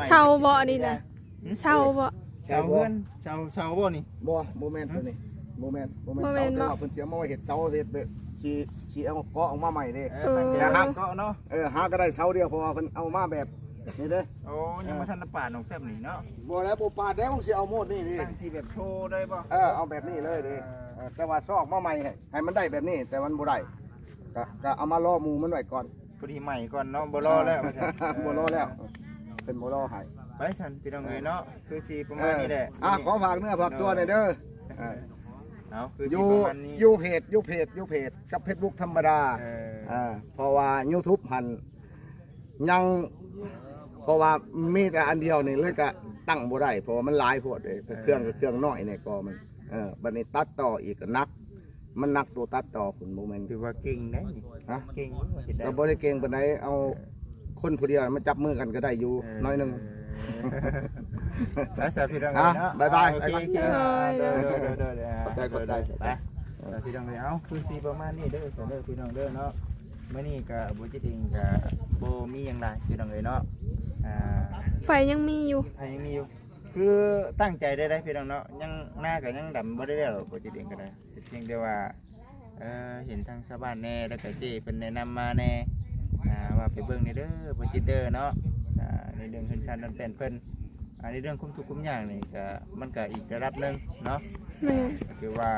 ເຊົາບໍ່ອັນນີ້ນະ ເຊົາບໍ່ ເຊົາເຮືອນ ເຊົາ ເຊົາບໍ່ນີ້ ບໍ່ ບໍ່ແມ່ນໂຕນີ້ ບໍ່ແມ່ນ ບໍ່ແມ່ນ ບໍ່ແມ່ນ ເສົາ ແຕ່ວ່າເພິ່ນຊິເອົາມາເຮັດເສົາ ເຮັດແບບຊິ ຊິເອົາເກາະອອກມາໃໝ່ເດ້ ເອີ ເອີ ຫາກໍເນາະ ເອີ ຫາກໍໄດ້ເສົາດຽວ ເພາະວ່າເພິ່ນເອົາມາແບບນີ້ເດ້ ໂອ້ ຍັງບໍ່ທັນໄດ້ປາດອອກຊ້ຳນີ້ເນາະ ບໍ່ແລ້ວ ບໍ່ປາດແລ້ວ ຊິເອົາໝົດນີ້ເດ້ ຕັ້ງທີ່ແບບໂຊເລີຍບໍ່ ເອີ ເອົາແບບນີ້ເລີຍເດ້ ເອີ ເອີ ແຕ່ວ່າຊອກມາໃໝ່ໃຫ້ ໃຫ້ມັນໄດ້ແບບນີ້ ແຕ່ມັນບໍ່ໄດ້ ກະ ກະເອົາມາລໍໝູ່ມັນໄວ້ກ່ອນ ພໍດີໃໝ່ກ່ອນເນາະ ບໍ່ລໍແລ້ວວ່າຊັ້ນ ບໍ່ລໍແລ້ວ ເອີ ເພິ່ນບໍ່ລໍໃຫ້ ໄປຊັ້ນພີ່ນ້ອງເອີຍເນາະ ຄືຊິປະມານນີ້ແຫຼະ ເອີ ອ່າ ຂໍຝາກເນື້ອຝາກຕົວແດ່ເດີ ເອີ ເອົາ ຄືຊິປະມານນີ້ ຢູ່ເພຈ ຢູ່ເພຈ ຢູ່ເພຈກັບເຟສບຸກທຳມະດາ ເອີ ອ່າ ເພາະວ່າຢູທູບຫັ້ນຍັງ ເພາະວ່າມີແຕ່ອັນດຽວນີ້ ເລີຍກະຕັ້ງບໍ່ໄດ້ ເພາະວ່າມັນຫຼາຍໂພດເດ້ ເອີ ເຄື່ອງກໍເຄື່ອງນ້ອຍແດ່ກໍມັນ ເອີ ບັດນີ້ຕັດຕໍ່ອີກກໍໜັກ ມັນໜັກຕົວຕັດຕໍ່ພຸ້ນ ບໍ່ແມ່ນ ຖືວ່າເກັ່ງໄດ໋ນີ້ ຮະ ເກັ່ງຢູ່ ເຮັດໄດ້ ກໍບໍ່ໄດ້ເກັ່ງປານໃດ ເອົາ ເອີ ຄົນຜູ້ດຽວມາຈັບມືກັນກໍໄດ້ຢູ່ ເອີ ໜ້ອຍໜຶ່ງ ແລ້ວສະພີ່ນ້ອງເນາະ ບາຍບາຍ ໂອເຄ ບາຍບາຍ ໂດຍໆໆໆ ຂອບໃຈ ຂອບໃຈ ໄປ ເອີ ພີ່ນ້ອງເອີຍ ເອົາ ຄືຊິປະມານນີ້ເດີ ເດີ ພີ່ນ້ອງເດີເນາະ ມື້ນີ້ກະບໍ່ຈິດເອງກະບໍ່ມີຫຍັງຫຼາຍ ພີ່ນ້ອງເອີຍເນາະ ອ່າ ໄຟຍັງມີຢູ່ ໄຟຍັງມີຢູ່ ຄືຕັ້ງໃຈໄດ້ໄດ໋ພີ່ນ້ອງເນາະ ຍັງ ນາກໍຍັງດຳບໍ່ໄດ້ແລ້ວ ບໍ່ຈິດເອງກໍໄດ້ ພຽງແຕ່ວ່າ ເອີ ເຫັນທາງຊາວບ້ານແດ່ ແລ້ວກໍເຈ້ເພິ່ນແນະນຳມາແດ່ ອ່າ ວ່າໄປເບິ່ງແດ່ເດີ ບໍ່ຈິດເດີເນາະ ອ່າ ໃນເລື່ອງເຮືອນຊານດອນແປ້ນເພິ່ນ ອ່າ ໃນເລື່ອງຄວາມທຸກຄວາມຍາກນີ້ກະ ມັນກະອີກລະດັບໜຶ່ງເນາະ ແມ່ນ ກະຖືວ່າ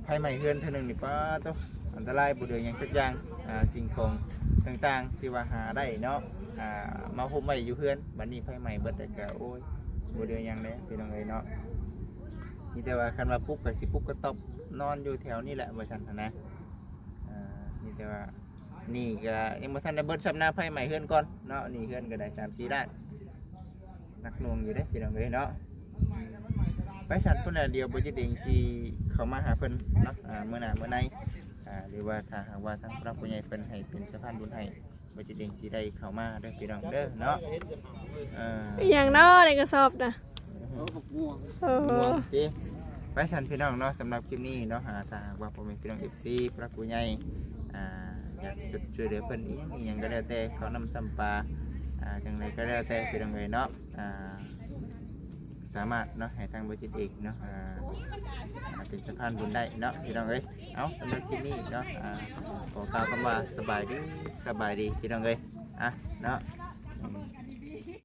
ໄຟໄໝ້ເຮືອນເທື່ອໜຶ່ງນີ້ ປາດໂທ້ ອັນຕະລາຍ ບໍ່ເຫຼືອຫຍັງຈັກຢ່າງ ອ່າ ສິ່ງຂອງຕ່າງໆ ທີ່ວ່າຫາໄດ້ເນາະ ອ່າ ມາໂຮມໄວ້ຢູ່ເຮືອນ ບັດນີ້ໄຟໄໝ້ເບິດ ແຕ່ກະ ໂອ້ຍ ບໍ່ເຫຼືອຫຍັງເດ້ ພີ່ນ້ອງເອີຍເນາະ ມີແຕ່ວ່າຄັນວ່າປຸກກະຊິປຸກກະຕ໊ອບນອນຢູ່ແຖວນີ້ແຫຼະ ວ່າຊັ້ນຫັ້ນນະ ອ່າ ມີແຕ່ວ່າ ນີ້ກະຍັງບໍ່ທັນໄດ້ເບິດຊ້ຳນະ ໄຟໄໝ້ເຮືອນກ່ອນເນາະ ນີ້ເຮືອນກະໄດ້ສາມສີ່ລ້ານ ໜັກໜ່ວງຢູ່ເດ້ພີ່ນ້ອງເອີຍເນາະ ໄປຊັ້ນພຸ້ນແຫຼະ ດຽວບໍ່ຈິດເອງຊິເຂົ້າມາຫາເພິ່ນເນາະ ອ່າ ມື້ໜ້າມື້ໃນ ອ່າ ຫຼືວ່າຖ້າຫາກວ່າທາງຜູ້ຫຼັກຜູ້ໃຫຍ່ເພິ່ນໃຫ້ເປັນສະພານບຸນໃຫ້ ບໍ່ຈິດເອງຊິໄດ້ເຂົ້າມາເດີພີ່ນ້ອງເດີເນາະ ເອີ ອີ່ຫຍັງເນາະໃນກະສອບນະ? ໂອ້ ບັກມ່ວງ ໂອ້ ມ່ວງຕິ ໄປຊັ້ນພີ່ນ້ອງເນາະ ສຳລັບຄລິບນີ້ເນາະ ອ່າ ຖ້າຫາກວ່າພໍ່ແມ່ພີ່ນ້ອງ ເອັຟຊີ ຜູ້ຫຼັກຜູ້ໃຫຍ່ ອ່າ ຢາກຊ່ວຍເຫຼືອເພິ່ນອີ່ຫຍັງ ອີ່ຫຍັງກະແລ້ວແຕ່ ເຂົ້ານ້ຳຊ້ຳປາ ອ່າ ຈັ່ງໃດກະແລ້ວແຕ່ ພີ່ນ້ອງເອີຍເນາະ ອ່າ ສາມາດເນາະ ໃຫ້ທາງບໍລິສັດເອກເນາະ ອ່າ ເປັນສະພານບຸນໄດ້ເນາະ ພີ່ນ້ອງເອີຍ ເອົາ ສຳລັບຄລິບນີ້ເນາະ ອ່າ ຂໍກ່າວຄຳວ່າ ສະບາຍດີ ສະບາຍດີ ພີ່ນ້ອງເອີຍ ອ່ະ ເນາະ